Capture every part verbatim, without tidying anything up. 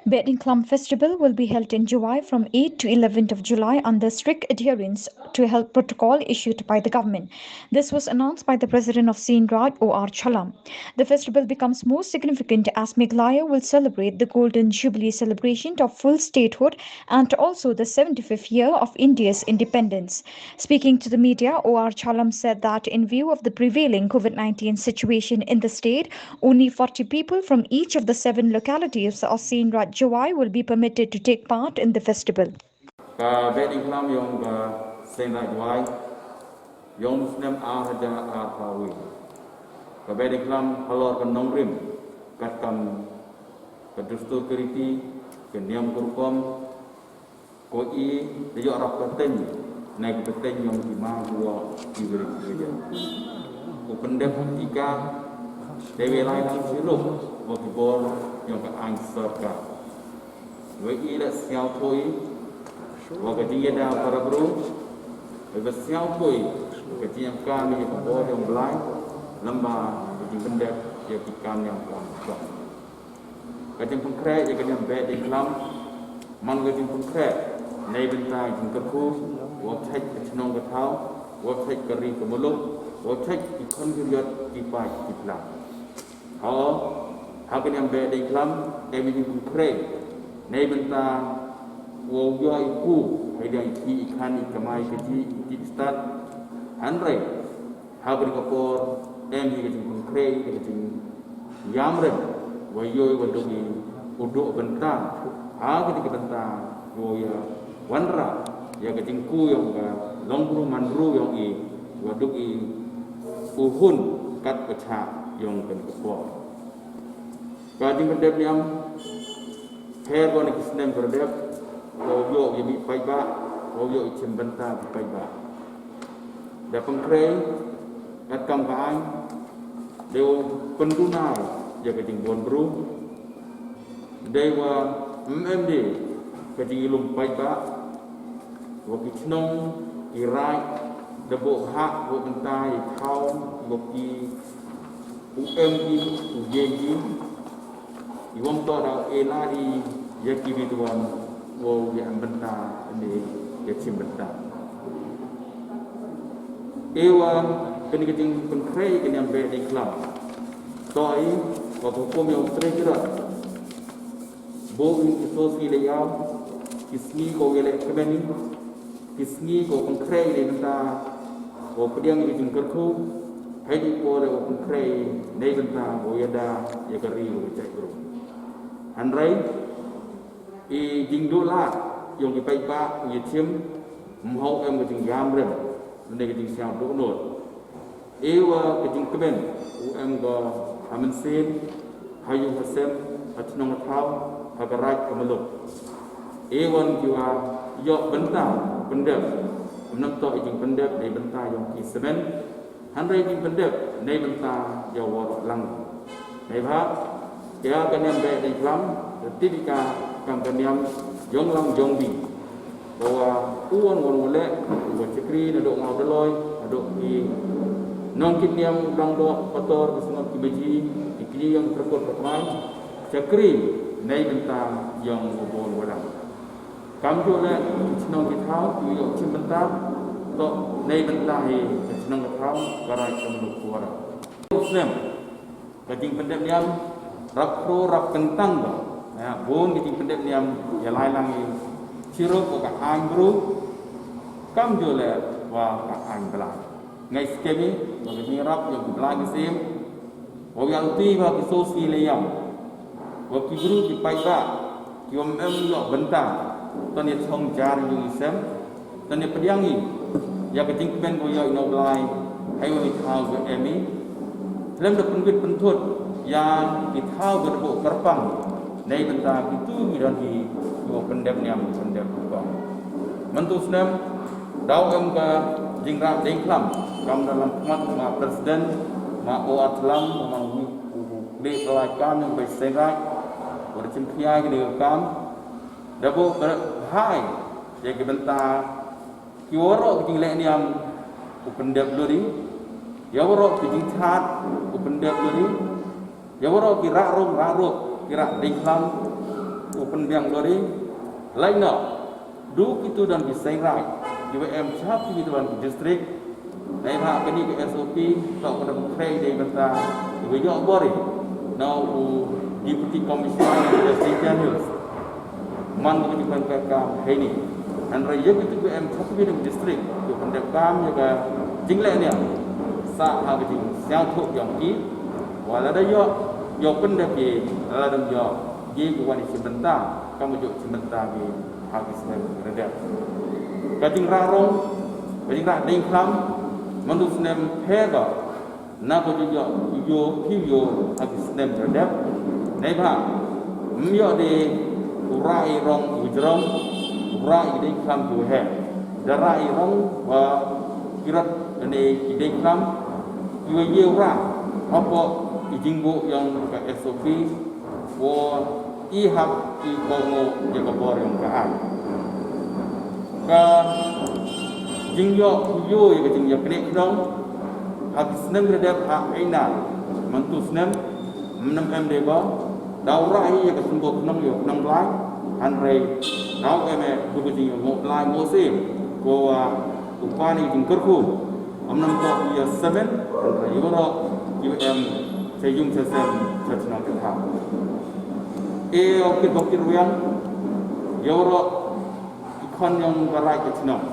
Behdeiñkhlam Festival will be held in Jowai from eighth to eleventh of July under strict adherence to health protocol issued by the government. This was announced by the president of Seiñraij, O R Challam. The festival becomes more significant as Meghalaya will celebrate the Golden Jubilee celebration of full statehood and also the seventy-fifth year of India's independence. Speaking to the media, O R Challam said that in view of the prevailing COVID nineteen situation in the state, only forty people from each of the seven localities of Seiñraij Jowai will be permitted to take part in the festival. Ka Behdeiñkhlam yong ka Seiñraij Jowai yong u snem ar hajar ar phaw wi. Ka Behdeiñkhlam halor ka nongrim katkam ka dustur ka riti, ka niam ka rukom, ko i da yoh rap ka teng na ka teng yong ki ma ki wa ki wiri ki wiri. U pyndep i ka te we lai lang siruk wa ki bor yong ka aiñ sorkar. Wei i la sngewthuh i wa ka jingïada para bru, wei ba sngewthuh i ka jingïakam ïa ka bor yong Blai lem bad ka jingpyndep ïa ki kam ïa ka bor. Ka jingpynkhreh ïa ka niam Behdeiñkhlam man ka jingpynkhreh na bynta jingkyrkhu wa thait ka chnong ka thaw, wa thait ka ri ka muluk, wa thait ki khon ki riat, ki paid ki plang. Ho, ha ka niam Behdeiñkhlam em i jingpynkhreh na bynta wa u ïoh i ku, ha i dang i ki i khan i kamai ka ji i ki stad. Hynrei ha ka dei ka por em i ka jingpynkhreh, i ka jingïamrem wa ïoh i wa duk i u duk bynta. Ha ka dei ka bynta wa ïa wanrah ïa ka jingku yong ka longbru manbru yong i wa duk i u hun kat ka chah yong ka dei ka por. Ka jingpyndep niam her ko na ki snem ka dep ko ïoh ïa ki paidbah, ko ïoh i chim bynta ki paidbah. Da pynkhreh katkam ka aiñ dei u pynduna ïa ka jingbun bru. Dei wa em em dei ka jingïalum paidbah wa ki chnong ki raid da buh ha wa bynta i thaw wa ki u em ki u ïeng ki i wong to da u e la i ïa ki wi tuan wa u ïa em bynta ne ïa chim bynta. E wa kani ka jingpynkhreh ka niam Behdeiñkhlam to i wa ka hukum ïa u trei ki rot. Bo i ki so si le ïa ki sngi ko ïa le kmen i ki sngi ko pynkhreh i le bynta ko pdiang i jingkyrkhu. Hai di ko le ko pynkhreh i le bynta ko ïada ïa ka ri ko jait bru. Hynrei i jingduh lad yong ki paidbah u ïa chim mhaw em ka jingïamrem ne ka jingsngew duh nud. E wa ka jingkmen u em ko ha mynsiem, ha ïing ha sem, ha chnong ha thaw, ha ka raid ka muluk. E wan ki wa ïoh bynta pyndep, ym nang toh i jingpyndep dei bynta yong ki semen, hynrei jingpyndep dei bynta ïa waroh lang. Neibhah ïa ka niam Behdeiñkhlam ka tip ïa ka kam ka niam jong lang jong bi. Ba wa u wan wan u leh u wa chakri naduh ngaw daloi naduh ki nongkit niam u dang doh pator ki sngap ki maji ki kñi yong tyrkut tyrkmai chakri nei bynta yong u bun u dang. Kam ju leh ki chnong ki thaw ki ïoh chim bynta toh nei bynta hi ka chnong ka thaw ka raid ka muluk ka wara. Snem ka jingpyndep niam rap khro rap kyntang ba ïa bun ka jingpyndep niam ïa lai lang i chiruk ka aiñ bru kam ju leh wa ka aiñ Blai. Ngai skhem i wa ka jingrap ïa u Blai ka sim wa ïa u ti wa ki so si le ïam wa ki bru ki paidbah ki ym em ïoh bynta. Ton ïa chong jar ïa u i sem. Tang ne pdiang i ïa ka jingkmen ko ïa i Nongblai ha i thaw ka em i. Khlem da pynwit pynthut ïa i thaw ka dei kyrpang nei bynta ki tu ki don ki ko pyndep niam pyndep ko. Mynta snem daw em ka jingrap dengkhlam kam da lam khmat ma president ma o atlam ma u u de lai kam yang bai sengai. Ko da chim khia ki ne kam da bo hai ïa ki bynta ki waroh ki jingleh niam u pyndep luri. Ïa waroh ki jingthat u pyndep luri. Ïa waroh ki rah rung rah ruh ki rah dengkhlam. U pynbiang lori, lait noh, du kitu don ki seng raij kiba em sha phi kitu don ki district. Neibhah kane ka S O P toh ka dang khrei dei bynta kiba ïoh bor ïa na u Deputy Commissioner of West Jaintia Hills. Man ka jingpynpep kam heini. Hynrei ïa kitu kiba em sha phi kitu district kiba pyndep kam ïa ka jingleh niam, sa ha ka jingsngewthuh ïa ki. Wat lada ïoh, ïoh pyndep ïa, lada ïoh ïa ki wan ïa ki bynta, kam ïoh ki bynta ki ha ki snem radep. Ka jingrah rong, ka jingrah deng khlam, mynta u snem pher ka na ka jingïoh ïoh phi ïoh ha ki snem radep. Neibhah ym ïoh de u rah ïa rong u jrong, u rah ïa deng khlam ki waheh. Da rah ïa rong ba ki rot ne ki deng khlam ki wa ïa u rah hapoh i jingbuh ïong ka S O P. Wa i hap i kohnguh ïa ka bor ïong ka ai. Ka jingïoh ïoh ïa ka jingïaknieh khnong ha ki snem radep ha Aïna mynta u snem ym em de ba da u rah ïa ka symboh khnong ïa u khnong Blai. Hynrei da u em eh du ka jingïoh nguh Blai nguh Syiem ko wa u pan ïa ka jingkyrkhu. Ym nang toh ïa semen, ïa waroh ïa em sha ïung sha sem sha chnong ka thaw. E o kit bok kit riang ïa waroh ki khon ïong ka raij ka chnong.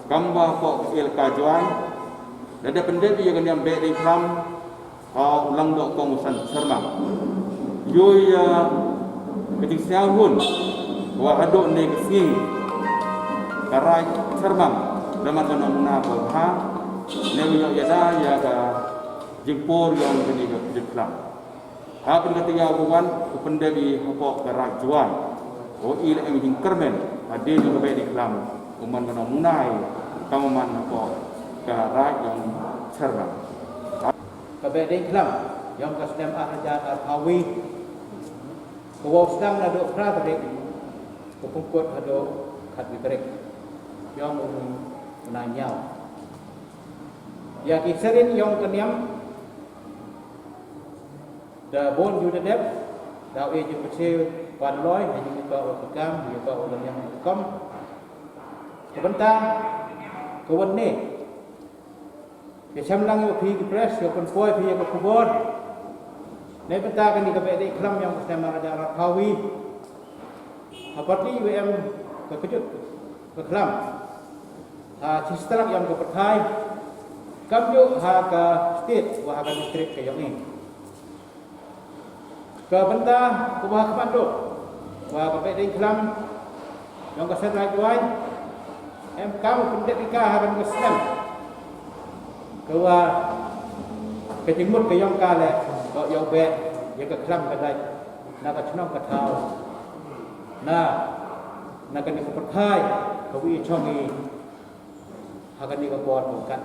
Kam ba hapoh ka elaka Jowai da dep pyndep ïa ka niam beh dei khlam ha u Langdoh Kong u San Syrmang. Ïoh ïa ka jingsngewhun wa haduh ne ka sngi ka raij Syrmang da man ka nongmuna ba bha ne u ïoh ïada ïa ka jingpur ïong kane ka pdit khlam. Ha kane ka tynga u wan u pyndep i hapoh ka raij Jowai. U i la em jingkyrmen hadien ka beh dei khlam u man ka nongmuna i kam u man hapoh ka raij ïong Syrmang. Ka beh dei khlam ïong ka snem ar hajar arphew wi ka wow sdang naduh phra tarik ka pungkut haduh khatwi tarik ïong u bnai ñiaw. Ïa ki serin ïong ka niam da bun ju da dep da u e ju pyrshah pan loi ha ju ka u kam ju ka u niam kom. Ka bynta ka wan ne Ïa shem lang ïa phi ki press ïa pynpoi phi ïa ka khubor. Nei bynta kane ka beh dei khlam ïong ka snem ar hajar arphew wi. Ha party U M ka kjut ka khlam ha chistrap ïong ka pyrthai. Kam juk ha ka state wa ha ka district ka ïong i. Ka bynta ka ba ha khmat duk wa ka beh dei khlam ïong ka seng Raij Jowai em kam u pyndep ïa ka ha ka snem ka wa ka jingmut ka ïong ka le ka ïong beh ïa ka khlam ka dai na ka chnong ka thaw na na ka ni ka pyrthai ka wi chong i ha ka ni ka por ka kat.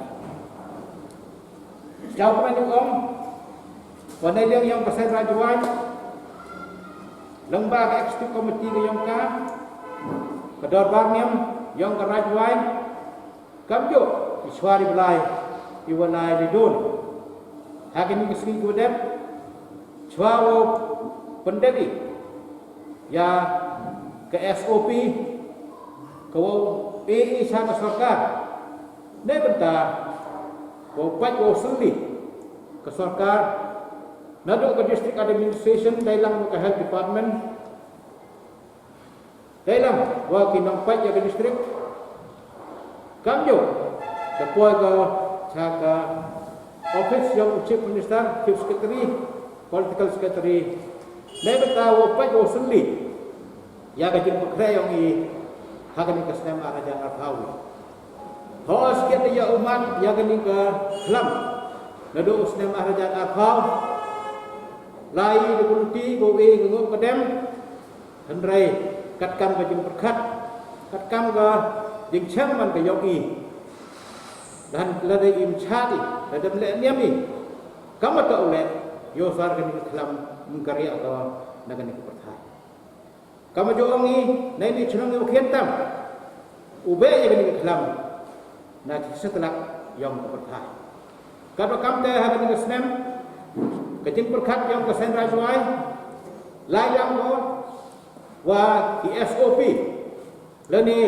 Jaw kmen ong wa nei liang ïong ka seng Raij Jowai lyngba ka executive committee ka ïong ka ka dorbar niam ïong ka Raij Jowai kam juk i shwari blai i wa lai li dun ha kini ki sngi ki wa dep shwa wa pyndep i ïa ka S O P ka wa e i sha ka sorkar. Nei bynta wow pait wow sylli ka sorkar naduh ka district administration dei lang ka health department dei lang wa ki nongpait ïa ka district kam juk da poi ka cha ka office ïong u chief minister, chief secretary, political secretary. Nei bynta wow pait wow sylli ïa ka jingpynkhreh ïong i ha kani ka snem ar hajar arphew. Hooid skhiat ïa u mat ïa kani ka khlam naduh u snem ar hajar arphew. Lai da ka luti ka u e ka nguh ka dem hynrei katkam ka jingpyrkhat katkam ka jingchem man ka ïong i. Lada im chad i lada leh niam i kam ta u leh ïoh sar kani ka khlam mengkariah ka na kani ka pyrthai. Kam ju ong i nei ni chnong ïa u khian tam u beh ïa kani ka khlam na ki setlak ïong ka pyrthai. Katba kam te ha kani ka snem ka jingpyrkhat ïong ka seng Raij Jowai lai lang ko wa ki S O P lane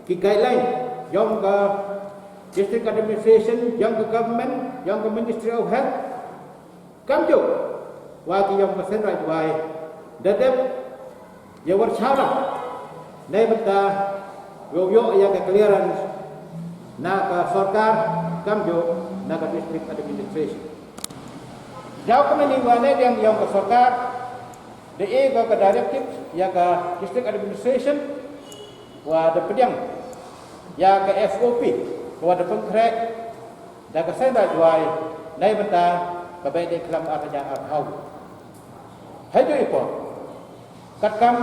ki guideline yong ka district administration, yong ka government, yong ka Ministry of Health, kamjuh wa ki yong ka Seng Raij Jwai da dep ya wer chara nei bynta yow yoh ya ka clearance na ka sorkar kamjuh na ka district administration. Jaw ka mani wa ne dang yong ka sorkar da e ka directive ya ka district administration wa da pdiang ya ka S O P wa da pengkhreh da ka Seng Raij Jwai nei bynta ka Beh Dei Khlam ar hajar arphew. Hei ju i por katkam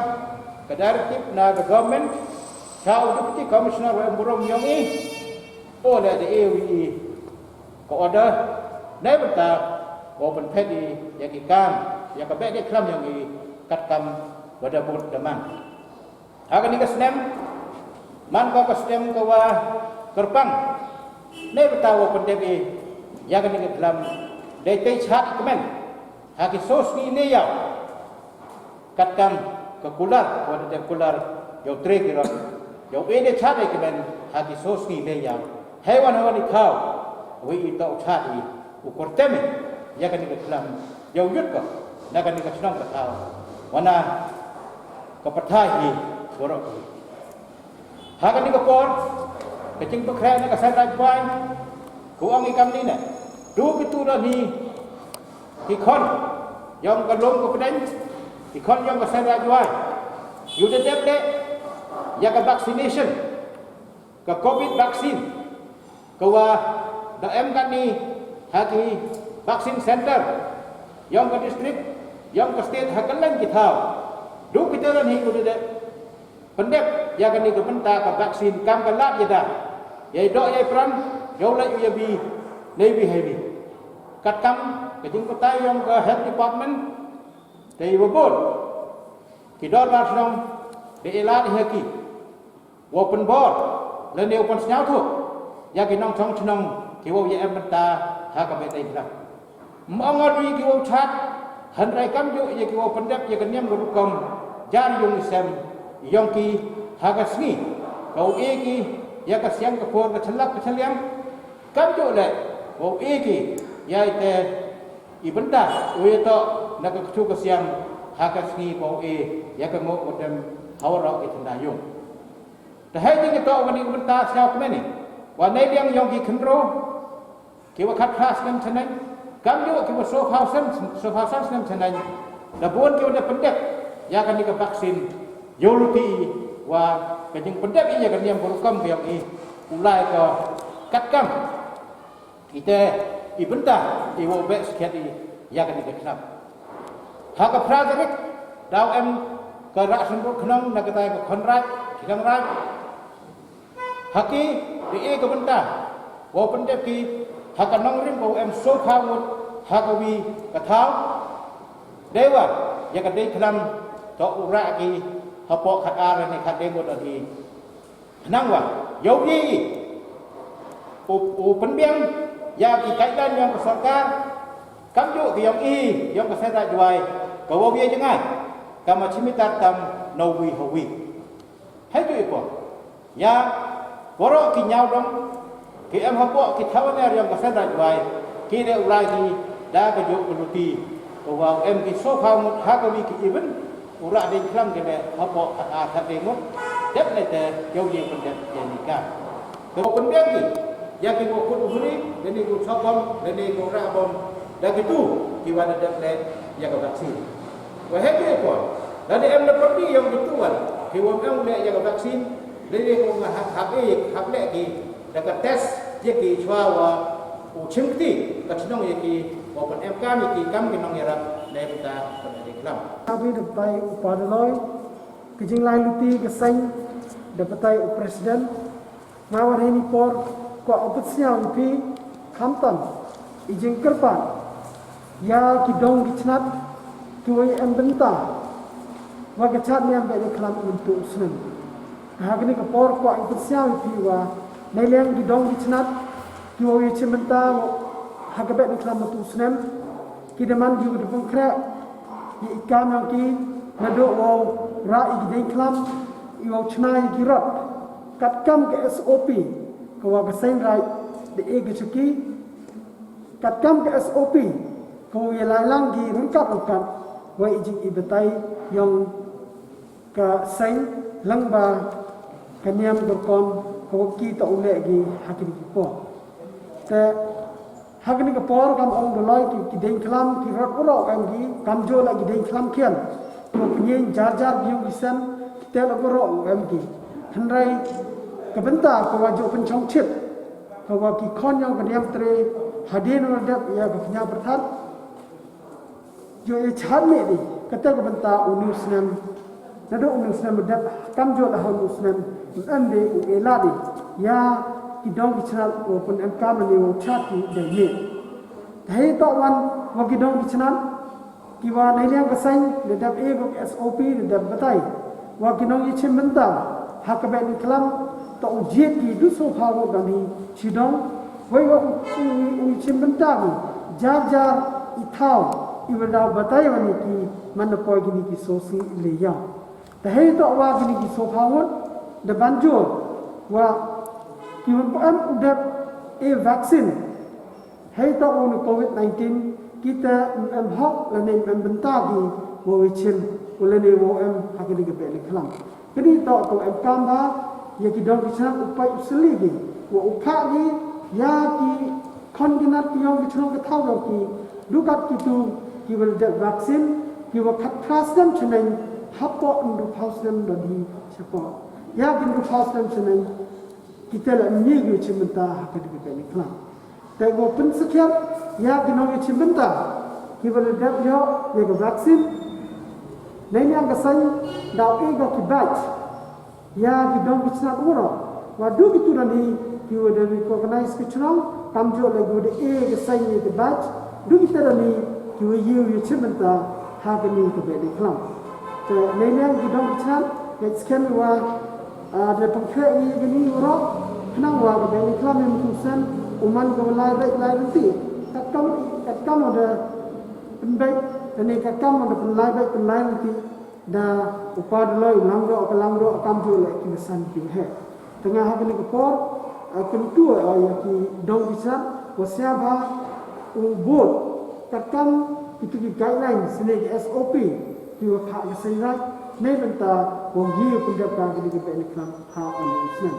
ka directive na ka government cha u deputy commissioner wa em burom yong i o le da e wi i ka order nei bynta wa pynphet i ya ki kam ya ka Beh Dei Khlam yong i katkam wa da bud da mang. Ha kani ka snem man ka ka snem ka wa kyrpang nei bynta wa pyndep i ya kani ka khlam dei tei chad i kmen ha ki so sngi ne yaw. Katkam ka kular wa da dep kular yow tre ki rot yow e dei chad i kmen ha ki so sngi ne yaw. Hei wan hawan i thaw wi i toh chad i u kyrtem i ya kani ka khlam yow yut ka na kani ka chnong ka thaw wana ka pathai hi borok hi. Ha kani ka por ka jingpynkhreh na ka Seng Raij Jwai ka ong i kamni ne du ki tu don hi ki khon yong ka lum ka pdeng ki khon yong ka Seng Raij Jwai yu da dep de ya ka vaccination ka covid vaccine ka wa da em katni ha ki vaccine center yong ka district yong ka state ha ka leng ki thaw du ki teran hi u da dep pyndep ya kani ka bynta ka vaccine kam ka lad ya da ya i doh ya i pran yow leh u ya bi nei bi hei bi. Katkam ka jingpytai yong ka health department te i wa bor ki dorbar shnong da i lad ha ki wa pynbor lane wa pynsñiawthooh ya ki nongchong chnong ki wow ya em bynta ha ka Beh Dei Khlam. Ym ong ngi ki wow chad hynrei kamjuh ya ki wow pyndep ya ka niam ka rukom jar yung i sem yong ki ha ka sngi ka wow e ki ya ka siang ka por ka chlap ka chliang. Kamjuh leh wow e ki ya i te i bynta u ya toh na ka kchu ka siang ha ka sngi ka wow e ya ka ngooh ka dem ha waroh ki tynda yung. Te hei jingtoh kani ka bynta sñiaw kmen i wa nei liang yong ki khynroo ki wa khatphra snem chaneng kamjuh ki wa sophaw snem sophaw san snem chaneng da bun ki wa da pyndep ya kani ka vaccine yow luti wa ka jingpyndep i ya ka niam ka rukom ka yong i u lai ka katkam. Ite i bynta i wow beh skhiat i ya kani ka khlam. Ha ka phra tarik daw em ka rah symbood khnong na katai ka khon raij ki khon raij. Ha ki da e ka bynta wow pyndep ki ha ka nongrim wow em sophaw ngut ha ka wi ka thaw. Dei wa ya ka dei khlam toh u rah ki hapoh khat ar ne khat dei ngut hi. Khnang wa yow ye i u pynbiang ya ki guideline yong ka sorkar kamjuh ki yong i yong ka Seng Raij Jwai ka wow ye jngai kama chimitar tam na wi ha wi. Hei ju i ko ya waroh ki ñiaw dong ki em hapoh ki thaw ner yong ka Seng Raij Jwai ki dei u lai ki da ka juh ka luti ka wow em ki sophaw ngut ha ka wi ki event. U rah dei khlam ki dei hapoh khat ar khat dei ngut. Dep ne te yow ye pyndep ya ni ka te wow pyndep ki ya ki wow kut u huri lane ki wow chop bom lane ki wow rah bom da ki tu ki wa da dep leh ya ka vaccine. Wa hei ki ko da dei em da pyrdi yong ki tu wa ki wow em leh ya ka vaccine lane ki wow nga hap hap e hap leh ki da ka test ya ki chwa wa u chim kti ka chnong ya ki wa pyn em kam ya ki kam ki nong yarap ne bynta ka dei khlam. Abi da bai u Padaloi ka jinglai luti ka seng da batai u president. Nga war hini por ko u pynsñiaw i phi khamtam i jingkyrpad ya ki dong ki chnat ki wa em bynta wa ka chat niam Beh Dei Khlam myntu u snem. Ha kani ka por ko u pynsñiaw i phi wa nei liang ki dong ki chnat ki wa chim bynta ha ka Beh Dei Khlam myntu u snem ki da man ki wa da pynkhreh i kam yong ki Naduh wow rah ïa ki dieng khlam, wow chna ïa ki rot katkam ka S O P ka wa ka seng raij da e ka chuki, katkam ka S O P ka wa ïa lai lang ki ryngkat ryngkat wa i jing i batai yong ka seng, lang ba ka niam ka rukom ka wa ki ta u leh ki ha ki ki por. Te ha kani ka por kam ong doloi ki, ki dieng khlam ki rot u rot em ki, kam jo la ki dieng khlam khian. Ko pynyin jar jar ki yong ki sen, te la ko rot em ki. Hynrei ka bynta ka wa jo pynchong chit ka wa ki khon yong ka niam tre, hadien wa dep ïa ka pynïa pyrthat. Jo ïa chad me di, kata ka bynta u nu snem. Naduh u nu snem dep kam jo la ha u nu snem, em de u ela di. Ïa ki dong ki chnat u pun em kam ni u chad ki dei me. Hei to wan wa ki dong ki chnat ki wa nei liang ka seng da dep e ko S O P da dep batai. Wa ki nong i chim bynta ha ka beh ni khlam, to u jiet ki du so pha wo dang hi chi dong. Wei wa u, u, u i chim bynta ki jar jar i thaw i wa daw batai wa ni ki man na poi ki ni ki so si le yam. Te hei to wa ki ni ki so pha wo da ban jor wa ki wa em u dep e vaccine. Hei to u ni covid nineteen, kita em hok la ni em bynta ki wa wi chim u la ni wa em ha ki ni ka beh ni khlam. Kini to ko em kam ba ïa ki dong ki chnat u pai u sli ki wa u pha ki ïa ki khon ki nat ki yong ki chnong ki thaw yong ki. Dukat ki tu ki wa dep vaccine ki wa khat phra snem chneng hapo ndu phaw snem don hi chapo. Ïa ki ndu phaw snem chneng kita la ni ki chim bynta ha ki ni ka beh ni khlam. Te ko pynsakhiat ïa ki nong ïa chim bynta ki wa dep ïoh ïa ka vaccine. Nei niang ka seng daw e ko ki batch ïa ki dong ki chnat u ro. Wa du ki tu dang hi ki wa dang recognize ki chnong kam jo le gu de e ka seng ïa ki batch. Du ki tu dang hi ki wa ïa ïa chim bynta ha ki ni ka beh ni khlam. Te nei niang ki dong ki chnat ngai skem wa Ah, da pang khreh ngi ka ni u ro, khnang wa ka beh ni khlam em tu sen u man ka lai beh lai rynti. Kat kam, kat kam da pynbeh, da ni kat kam da pynlai beh pynlai rynti. Da u pa da loi u lang ro, ka lang ro, kam jo le ki san ki he. Tengah ha ka ni ka por, ah, kyntu, ah, ïa ki dong ki san, wa sia ba u bud, kat kam ki tu ki guidelines, ne ki S O P, ki wa pha ka seng rai, ne bynta wa ngi u pyndep ka ki ni ka beh ni khlam ha u ni u snem.